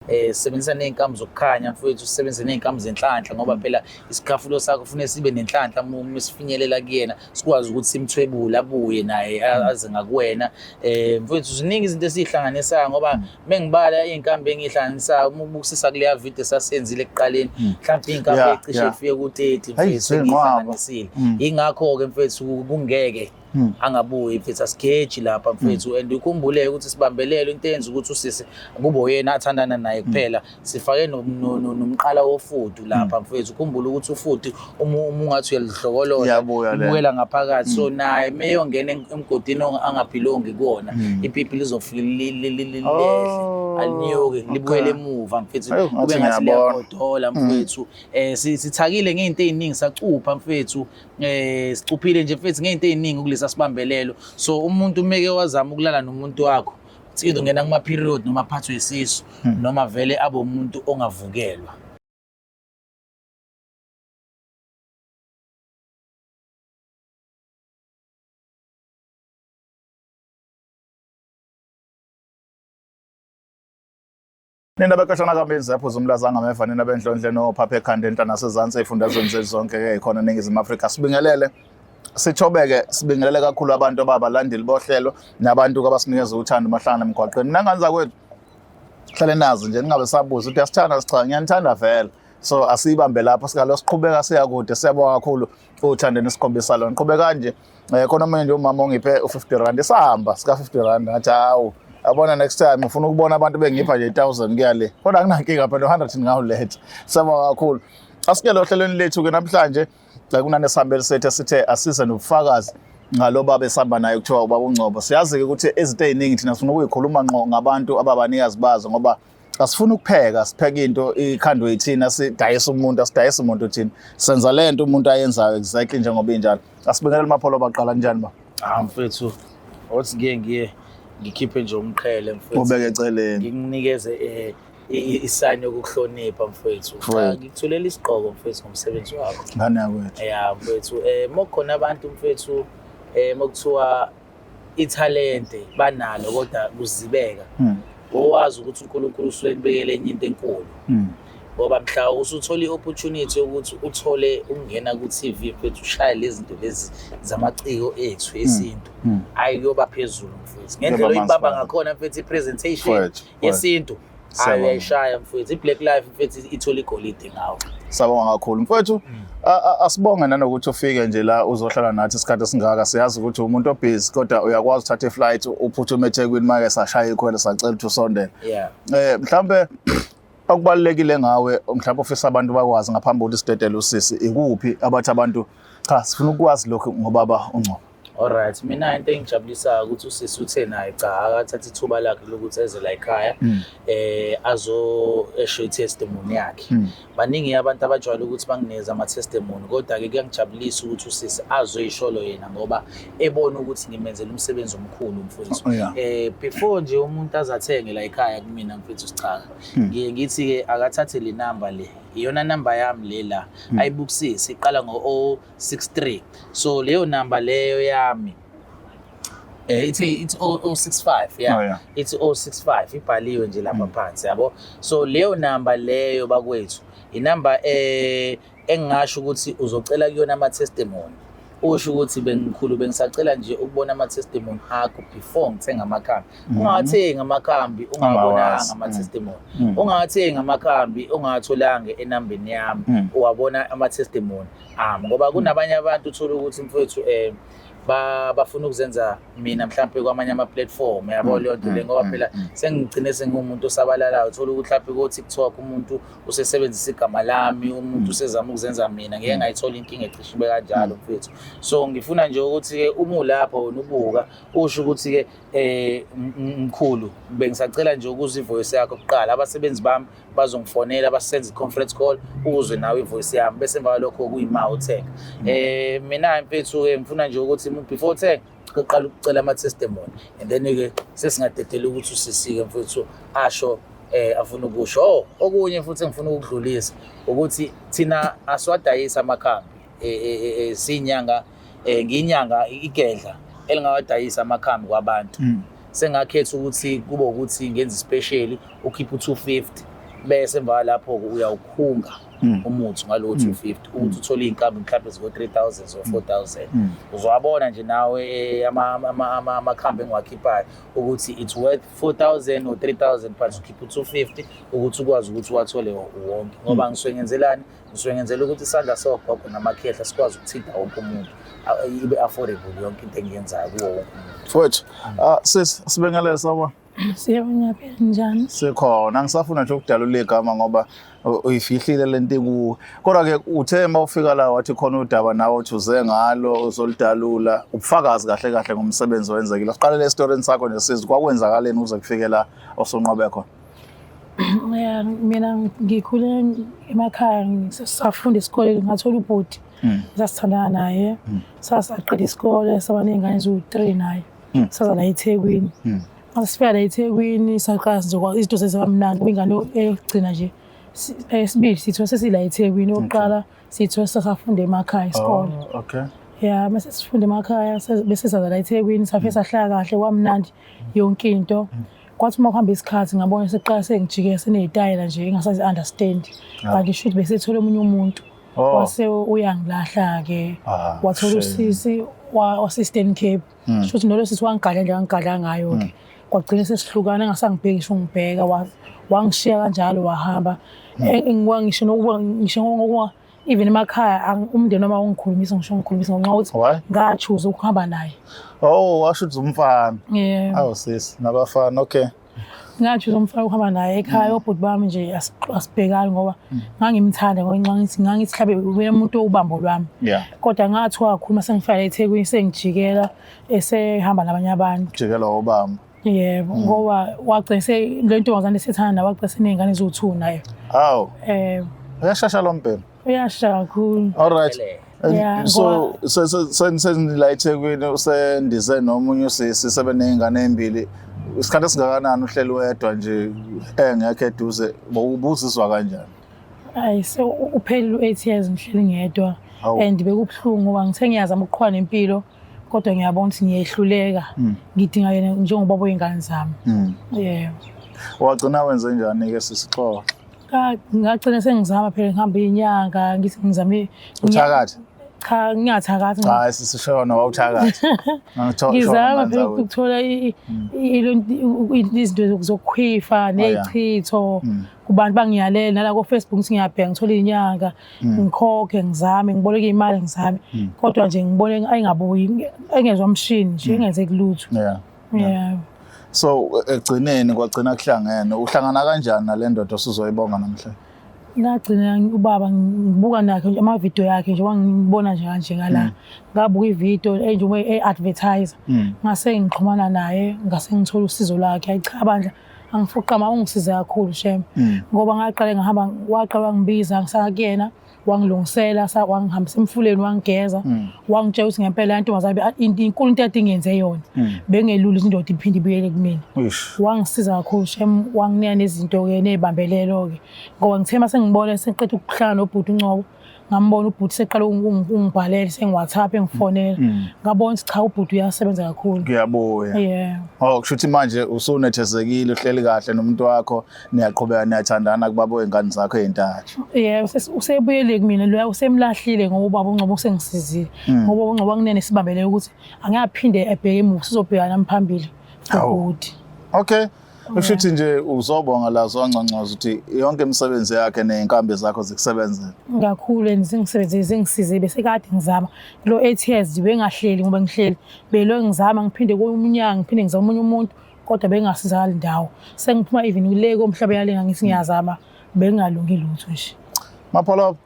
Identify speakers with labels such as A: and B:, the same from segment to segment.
A: Sisebenzisa ney'nkambi zokukhanya mfowethu, sisebenzise ney'nkambi zenhlanhla ngoba phela isikhafulo sakho kufuneka sibe nenhlanhla uma sifinyelela kuyena, sikwazi ukuthi simthwebule abuye naye aze ngakuwena. Mfowethu, ziningi izinto esiy'hlanganisayo ngoba mengibala iy'nkambi engiy'hlanganisayo, uma ubukisisa kuleya video esasiyenzile ekuqaleni, mhlawumbe iy'nkambi ecishe ifike ku-30
B: Hayi,
A: mfethu
B: zinqwaba.
A: engiy'hlanganisile. Yingakho-ke mfethu kungeke angabuyi mfethu, asigeji lapha mfethu. And ukhumbule ukuthi sibambelele into eyenza ukuthi usisi kube uyena athandana naye kuphela, sifake nomqala wofudu lapha mfethu. Ukhumbule ukuthi ufudu uma ungathi uyalidlokolola
B: Iyabuya le.
A: ibuyela ngaphakathi, so naye meyongena emgodini angabhilongi kuwona, ipipi lizofika lehle,
B: Oh,
A: alinyuke libuyele emuva mfethu,
B: Ayo,
A: kube
B: ngathi
A: ngathi
B: ngiyabona.
A: liyagodola mfethu. Sithakile ngey'nto ey'ningi, sacupha mfethu, sicuphile nje mfethu ngey'nto ey'ningi kulesa sibambelelo. So umuntu umeke wazama ukulala nomuntu wakho, either ungena kuma-period noma aphathwe isisu noma vele abe umuntu ongavukelwa.
B: Nina bekahlana kambenzi lapho zomlaza ngameva, nina benhlonhle nophapha ekhanda enhla nasezansi ey'fundazweni zethu zonke-ke ey'khona eNingizimu Afrika. Sibingelele, sithobeke, sibingelele kakhulu abantu ababalandeli bohlelo nabantu abasinikeza uthando mahlangana emgwaqeni. Mina ngane zakwethu, hlale nazi nje, ningabe sabuza ukuthi uyasithanda, cha, ngiyanithanda vele. So asiyibambe lapho, singalo siqhubeka siya kude. Siyabonga kakhulu uthando enisikhombisa lona. Qhubeka nje. Khona omunye nje umama ongiphe u-50 rand, isahamba sika 50 rand, ngathi hawu, yabona next time ngifuna ukubona abantu bengipha nje 1000 kuya le, kodwa anginankinga phela 100 ngawuletha. Siyabonga kakhulu. Asikele ohlelweni lethu-ke namhlanje, kunanesihambeli sethu esithe asize nobufakazi ngalo baba esihamba naye, kuthiwa ubaba uNgcobo. Siyazi-ke ukuthi izinto ey'ningi thina sifuna ukuyikhuluma ngqo ngabantu ababanikazi bazo, ngoba asifuni ukupheka, sipheka into ikhandwe yithina, sidayisa umuntu, asidayisa umuntu thina, senza le nto umuntu ayenzayo exactly njengoba injalo. Asibingelele Mapholo, baqala kanjani ba?
A: Ah mfethu, othi ngiye ngikhiphe nje umqhele mfethu,
B: ubeke eceleni,
A: ngikunikeze isayini yokukuhlonipha mfethu.
B: Mfowethu.
A: Cha, ngikuthulela isigqoko mfethu ngomsebenzi wakho.
B: Ngane yakwethu.
A: Ya mfethu, mokukhona abantu mfethu, mokuthiwa ithalente banalo kodwa kuzibeka, owazi ukuthi uNkulunkulu usuke ekubekele enye into enkulu, ngoba mhla usuthola i-opportunity yokuthi uthole ukungena ku-TV mfethu, ushaye lezi zinto lezi zamaciko ethu esintu, hayi kuyoba phezulu mfethu ngendlela
B: Kuyoba
A: oyibamba
B: manzi.
A: ngakhona mfethu, i-presentation
B: Mfowethu, mfowethu.
A: yesintu, hayi
B: Siyabonga.
A: uyayishaya mfethu. I-Black Life mfethu ithola igolide ngawo.
B: Sabonga kakhulu mfowethu. Asibonge nanokuthi ufike nje la uzohlala nathi isikhathi esingaka. Siyazi ukuthi umuntu obusy, kodwa uyakwazi ukuthatha iflight uphuthume eThekwini, make sashaya ikhwelo sacela ukuthi usondele. Mhlambe okubalulekile ngawe, mhlawumbe ufisa abantu bakwazi ngaphambi kokuthi sidedele usisi, ikuphi abathi abantu cha sifuna ukwazi lokhu ngobaba uNgcobo?
A: Alright, mina into engijabulisayo ukuthi usisi uthe naye cha akathatha ithuba lakhe lokuthi eze la ekhaya, azo esho i-testimony yakhe. Baningi abantu abajwayele ukuthi banginikeze ama-testimony, kodwa-ke kuyangijabulisa ukuthi usisi azoyisholo yena ngoba ebona ukuthi ngimenzela umsebenzi omkhulu mfowethu.
B: Oh, yeah.
A: Before nje umuntu azathenge la ekhaya kumina mfethu Sichaka, ngiye ngithi-ke akathathe le namba le, iyona namba yami le la, ayibukisise, iqala ngo-063. So leyo namba leyo yami, ithi 065, yeah.
B: Oh, yeah.
A: Ithi 065, ibhaliwe nje lapha phansi yabo. So leyo namba leyo bakwethu, inamba engingasho ukuthi uzocela kuyona ama testimony. Usho ukuthi bengikhulu bengisacela nje ukubona ama testimony akho before ngithenga amakhambi. Ungathengi amakhambi ungabonanga
B: Ungawazi.
A: ama testimony. Ungathengi amakhambi ungatholanga enambeni yami, uwabona ama testimony ami, ngoba kunabanye abantu uthola ukuthi mfowethu bafuna ukuzenza mina mhlampe kwamanye ama platform yabo leyo nto le, ngoba phela sengigcine sengumuntu osabalalayo. Uthola ukuthi mhlampe ko TikTok umuntu usesebenzisa igama lami, umuntu usezama ukuzenza mina, ngeke ngayithola inkinga ecishe ibe kanjalo mfethu. So ngifuna nje ukuthi ke uma ulapho wena ubuka usho ukuthi ke mkhulu bengisacela nje ukuzwa ivoice yakho kuqala, abasebenzi bami bazongifonela basenze i-conference call uzwe nawe ivoice yami, bese emva kwalokho kuyima uthenga. Mina mfethu ke ngifuna nje ukuthi before uthenga uqala ukucela ama testimony, and then ke sesingadedela ukuthi usisike mfethu asho afuna ukusho. Oh, okunye futhi engifuna ukudlulisa ukuthi thina asiwadayisa amakhambi, sinyanga, ngiyinyanga igedla elingawadayisa amakhambi kwabantu. Sengakhetha ukuthi kube ukuthi ngenze special ukhiphe u250 Bese emva lapho-ke uyawukhunga umuthi ngalowo 250 ukuthi uthole iy'nkambi mhlawumbe ziko-3000 or 4000. Uzowabona nje nawe amakhambi engiwakhiphayo ukuthi it's worth 4000 or 3000, but ukhipha u-250 ukuthi ukwazi ukuthi uwathole wonke, ngoba ngisuke ngenzelani? Ngisuke ngenzela ukuthi isandla sogogo namakhehla sikwazi ukuthinta wonke umuntu, ibe affordable yonke into engiyenzayo kuwo wonke umuntu.
B: Mfowethu, sis, sibingelele, sawubona.
C: Siyabona, phela njani?
B: Sikhona. Angisafuna nje ukudalula igama ngoba uyifihlile lento ikuwe. Kodwa-ke uthe uma ufika la wathi khona udaba nawe uthi uze ngalo uzolidalula, ubufakazi kahle kahle ngomsebenzi owenzekile. Siqalele esitorini sakho nje sizwe kwakwenzakaleni uze kufike la osunqobe khona.
C: Ya, mina ngikhule emakhaya, safunda esikoleni, ngathola ubhuti. Sasithandana naye. Sasaqeda isikole, saba ney'ngane eziwu-3 naye. Saza la eThekwini. Mase sifika la eThekwini saqala nje izinto zezaba mnandi, ingane eyokugcina nje eyesibili sithiwa sesila eThekwini, yokuqala sithiwa sasafunda emakhaya isikole.
B: Oh, okay.
C: Ya, mase sifunda emakhaya bese saza la eThekwini, safike sahlala kahle, kwamnandi yonke into. Kwathi uma kuhamba isikhathi ngabona seqala sengijike seney'tayela nje engasazi understand. Kanti shuthi besethole omunye umuntu.
B: Oh.
C: Wase uyangilahla-ke.
B: Ah,
C: Wathola
B: shame.
C: usisi wase-Eastern Cape. Shuthi nolo sisi wangigadla nje angigadla ngayo-ke. Kwagcina sesihlukana engasangibheki ngisho ungibheka, wangishiya kanjalo wahamba. Ngisho nokuba ngisho ngokuba even emakhaya umndeni wami awungikhulumisi ngisho ngikhulumisa ngenxa yokuthi
B: Why?
C: nga-choose ukuhamba naye.
B: Oh, washo ukuthi umfana.
C: Yeah.
B: Awu sis, nabafana, okay.
C: Nga-choose umfana ukuhamba naye ekhaya, obhuti bami nje asibhekani ngoba ngangimthanda ngoba ngangithi mhlawumbe uye umuntu owubambo lwami. Kodwa ngathiwa kakhulu mase ngifika eThekwini sengijikela esehamba nabanye abantu.
B: Jikela ubamba.
C: Yebo, ngoba wagcina le ntombazane esethanda naye wagcina seney'ngane eziwu-2 nayo.
B: Hawu. Uyashasha lo mbhemu.
C: Uyashasha kakhulu.
B: All right.
A: Phele.
C: Yeah,
B: So senila eThekwini usendize nomunye usisi sebeney'ngane ey'mbili. Isikhathi esingakanani uhleli wedwa nje engekho eduze, ubuzizwa kanjani?
C: Ayi, so uphelile u-8 years ngihleli ngedwa.
B: Hawu.
C: And bekubuhlungu ngoba ngithe ngiyazama ukuqhubeka nempilo kodwa ngiyabona ukuthi ngiyehluleka. Ngidinga yena njengobaba wey'ngane zami. Yebo.
B: Wagcina wenze njani-ke sisi? Xoxa.
C: Ngagcina sengizama phela, ngihamba iy'nyanga, ngithi ngizame.
B: Uthakathi?
C: Cha, ngingathakathi.
B: Cha, sisishona wawuthakathi.
C: Ngizama phela ukuthola izinto zokukhwifa ney'chitho kubantu bangiyalela nala ko-Facebook, ngithi ngiyabheka ngithole iy'nyanga, ngikhokhe, ngizame, ngiboleke iy'mali, ngizame, kodwa nje ngibone engabuyi, engezwa mshini nje, engenzeki lutho. Yeah.
B: So ekugcineni kwagcina kuhlangene. Uhlangana kanjani nale ndoda osuzoyibonga namhlanje?
C: Ngagcina ubaba ngibuka nakhe nje amavidiyo yakhe nje, wangibona nje kanje ngala, ngabuka ividiyo enjengoba e-advertise, ngase ngixhumana naye, ngase ngithola usizo lwakhe. Hayi cha bandla, angifuqama, ungisize kakhulu shem, ngoba ngaqale ngahamba, waqala wangibiza ngisaka kuyena, wangilungisela, wangihambisa emfuleni, wangigeza, wangitshela ukuthi ngempela intombazane inkulu into ade ingenze yona, bengelula ukuthi indoda iphinde ibuyele kumina.
B: Ish.
C: Wangisiza kakhulu shem, wanginika nezinto-ke ney'bambelelo-ke, ngoba ngithe uma sengibona sengiqeda ukuhlala nobhuti uNcobo, ngambona ubhuti seqala ungibhalela sengi-WhatsApp, engifonela, ngabona ukuthi cha, ubhuti uyasebenza kakhulu.
B: Kuyabuya.
C: Yeah.
B: Oh, kusho ukuthi manje usunethezekile, uhleli kahle nomuntu wakho, niyaqhubeka niyathandana kubaba wey'ngane zakho ey'ntathu.
C: Yeah, usebuyele kumina loya, usemlahlile ngoba ubaba uNcobo usengisizile, ngoba ubaba uNcobo anginene sibambelele ukuthi angiyaphinde ebheke emuva, sizobhekana nami phambili for
B: Hawu.
C: good.
B: Okay. Kusho ukuthi nje uzobonga la, uzonconcoza ukuthi yonke imisebenzi yakhe ney'nkambi zakho zikusebenzela.
C: Kakhulu, and zingisebenzile, zingisize, bese kade ngizama lo 8 years bengahleli, ngoba ngihleli belo ngizama, ngiphinde komunye ngiphinde ngizama omunye umuntu, kodwa bengasizakali ndawo, sengiphuma even le komhlaba yalenga, ngithi ngiyazama, bengalungi lutho nje.
B: Mapholo,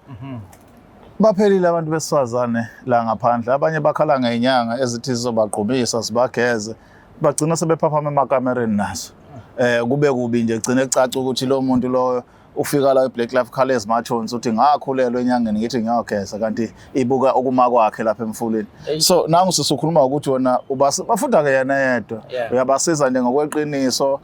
B: baphelile abantu besifazane la ngaphandle. Abanye bakhala ngey'nyanga ezithi zizobagqumisa zibageze, bagcina sebephaphama emakamereni nazo. Kube kubi nje, gcine kucaca ukuthi lo muntu loyo ufika la eBlack Life khala ezimathonsi uthi ngakhulelwa enyangeni ngithi ngiyogeza, kanti ibuka ukuma kwakhe lapha emfuleni. So nangu sisukhuluma ukuthi wena bafunda ke yena yedwa, uyabasiza nje ngokweqiniso,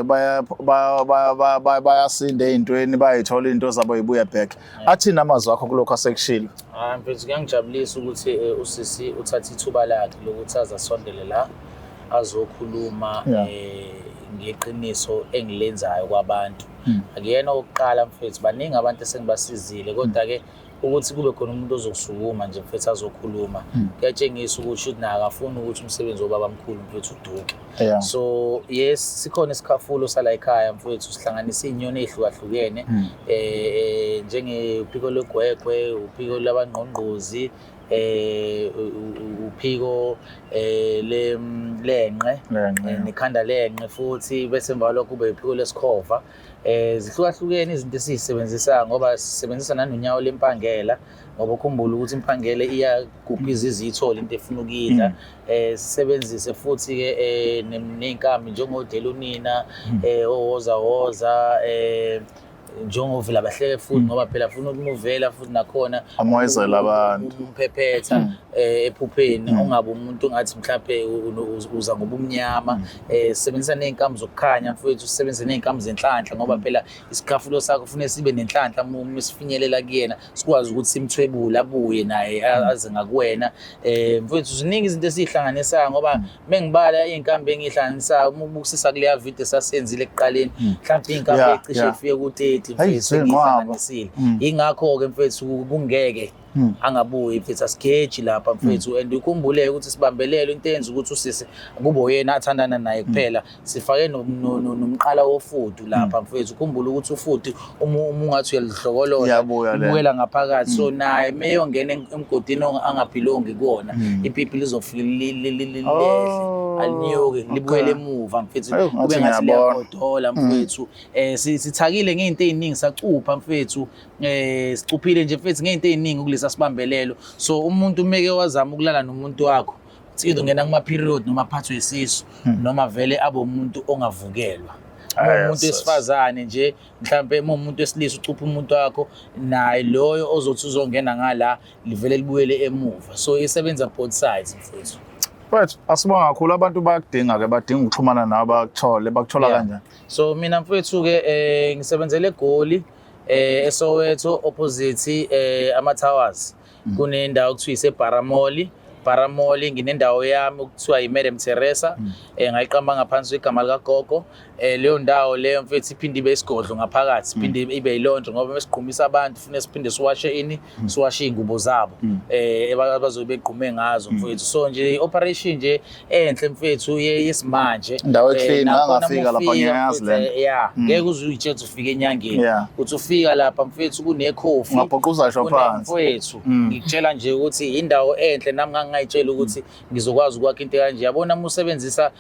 B: baya bayasinda ey'ntweni, bayayithola iy'nto zabo yibuye back. Athini amazwi akho kulokhu asekushilo?
A: Hayi mfethu, kuyangijabulisa ukuthi usisi uthatha ithuba lakhe lokuthi aze asondele la azokhuluma ngeqiniso engilenzayo kwabantu. Akuyena owokuqala mfethu, baningi abantu esengibasizile, kodwa-ke ukuthi kube khona umuntu ozokusukuma nje mfethu azokhuluma, kuyatshengisa ukuthi shuthi naye akafuni ukuthi umsebenzi wobaba mkhulu mfethu uduke. So yes, sikhona isikhafulo sala ekhaya mfethu, sihlanganisa iy'nyoni ey'hlukahlukene, njengephiko lwegwegwe, uphiko lwabangqongqozi, uphiko lenqe,
B: Lenqe,
A: nekhanda lenqe futhi, bese emva kwalokho kube uphiko lesikhova. Zihlukahlukene izinto esizisebenzisayo ngoba sisebenzisa nanonyawo lempangela, ngoba ukhumbule ukuthi impangela iyagubhiza iziyithole into efuna ukuyidla. Sisebenzise futhi-ke ney'nkambi njengodelunina, owoza woza, njengovela bahleke futhi, ngoba phela funa ukumuvela futhi nakhona
B: Amoyizela abantu.
A: Umphephetha ephupheni, ungabe umuntu ongathi mhlampe uza ngobumnyama. Sisebenzisa ney'nkambi zokukhanya mfowethu, sisebenzise ney'nkambi zenhlanhla, ngoba phela isikhafulo sakho kufuneka sibe nenhlanhla uma sifinyelela kuyena, sikwazi ukuthi simthwebule abuye naye aze ngakuwena. Mfowethu, ziningi izinto esiy'hlanganisayo, ngoba mengibala iy'nkambi engiy'hlanganisayo, uma ubukisisa kuleya video esasenzile ekuqaleni, mhlawumbe iy'nkambi ecishe ifike ku-30
B: Hayi,
A: mfethu
B: ziyinqwaba.
A: engiy'hlanganisile. Yingakho-ke mfethu kungeke angabuyi mfethu, asigeji lapha mfethu. And ukhumbule ukuthi sibambelele into eyenza ukuthi usisi kube uyena athandana naye kuphela, sifake nomqala wofudu lapha mfethu. Ukhumbule ukuthi ufudu uma ungathi uyalidlokolola,
B: Iyabuya le.
A: ibuyela ngaphakathi. So naye meyongena emgodini angabhilongi kuwona, ipipi lizofika lehle, alinyuki, libuyele emuva mfethu,
B: Ayo,
A: kube
B: ngathi
A: ngathi
B: ngiyabona.
A: liyagodola mfethu. Sithakile ngey'nto ey'ningi, sacupha mfethu, sicuphile nje mfethu ngey'nto ey'ningi kulesa sibambelelo. So umuntu umeke wazama ukulala nomuntu wakho, either ungena kuma-period noma aphathwe isisu, noma vele abe umuntu ongavukelwa. Uma umuntu wesifazane nje, mhlampe uma umuntu wesilisa ucupha umuntu wakho, naye loyo ozothi uzongena ngala livele libuyele emuva. So isebenza both sides mfethu.
B: Mfethu, asibonga kakhulu. Abantu bayakudinga-ke, badinga ukuxhumana nawe, bakuthole, bakuthola kanjani?
A: So mina mfethu-ke ngisebenzele eGoli, eSoweto, opposite ama Towers. Kunendawo okuthiwa iseBharamoli. Bharamoli nginendawo yami okuthiwa iMadam Teresa, ngayiqamba ngaphansi kwegama likagogo. Leyo ndawo leyo mfethu iphinde ibe isigodlo ngaphakathi, iphinde ibe ilonje, ngoba mesigqumisa abantu fune siphinde siwashe ini, siwashe iy'ngubo zabo abazobe begqume ngazo mfethu. So nje i-operation nje enhle mfethu yesimanje.
B: Indawo e-clean,
A: Nakhona
B: ngangafika
A: uma
B: lapha,
A: ufika,
B: ngiyayazi
A: mfethu,
B: le nto.
A: Yeah, ngeke uze uyitshele ukuthi ufike enyangeni. Uthi ufika lapha mfethu kunekhofi.
B: Ungabhuquza ngisho phansi.
A: Mfethu, ngikutshela nje ukuthi indawo enhle, nami ngangingayitshela ukuthi ngizokwazi ukwakha into kanje. Yabona uma usebenzisa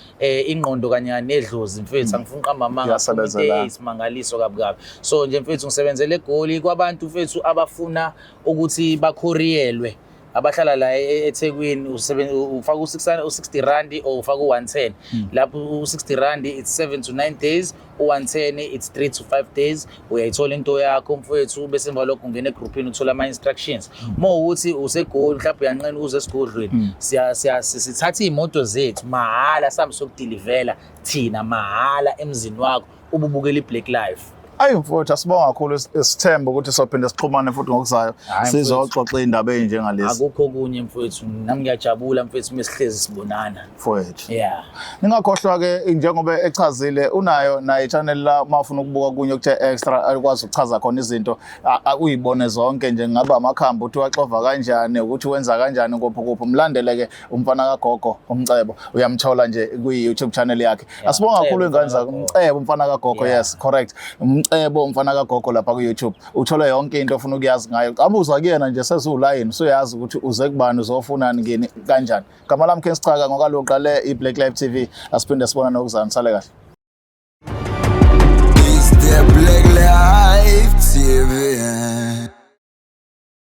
A: ingqondo kanye nedlozi mfethu, angifuni uqamba amanga,
B: Iyasebenzelana.
A: into eyisimangaliso kabi kabi. So nje mfethu ngisebenzele eGoli kwabantu mfethu abafuna ukuthi bakhoriyelwe, abahlala la eThekwini, ufaka u-60 rand or ufaka u-110. Lapho u-60 rand it's 7 to 9 days, u-110 it's 3 to 5 days. Uyayithola into yakho mfowethu, bese emva lokho ungena egroupini uthola ama-instructions. Uma ukuthi useGoli mhlawumbe uyanqena ukuze esigodlweni, sithatha iy'moto zethu mahhala, sihambe siyokudilivela thina mahhala emzini wakho, ububukela i-Black Life.
B: Ayi mfowethu, asibonga kakhulu, sithemba ukuthi sophinde sixhumane futhi ngokuzayo,
A: Hhayi, mfowethu.
B: sizoxoxa iy'ndaba ey'njengalezi.
A: Akukho okunye mfowethu, nami ngiyajabula mfethu uma sihlezi sibonana.
B: Mfowethu.
A: Ningakhohlwa
B: ke njengoba echazile, unayo naye channel la uma ufuna ukubuka kunye okuthe extra, akwazi ukuchaza khona izinto, uyibone zonke nje, ngaba amakhambi, ukuthi waxova kanjani, ukuthi wenza kanjani, kuphi kuphi. Mlandele ke umfana kagogo uMcebo, uyamthola nje kwi YouTube channel yakhe. Asibonga kakhulu
A: Umcebo,
B: ingane zakho.
A: umfana kaGogo.
B: Umcebo umfana kagogo. Yes, correct, Umcebo umfana kagogo lapha ku YouTube, uthole yonke into ofuna ukuyazi ngayo. Abuza kuyena nje sesulayini, usuyazi ukuthi uze kubani, uzofunani, kini kanjani. Gama lami Ken Sichaka ngokaluqa le i Black Life TV. Asiphinde sibona nokuzana, sale kahle.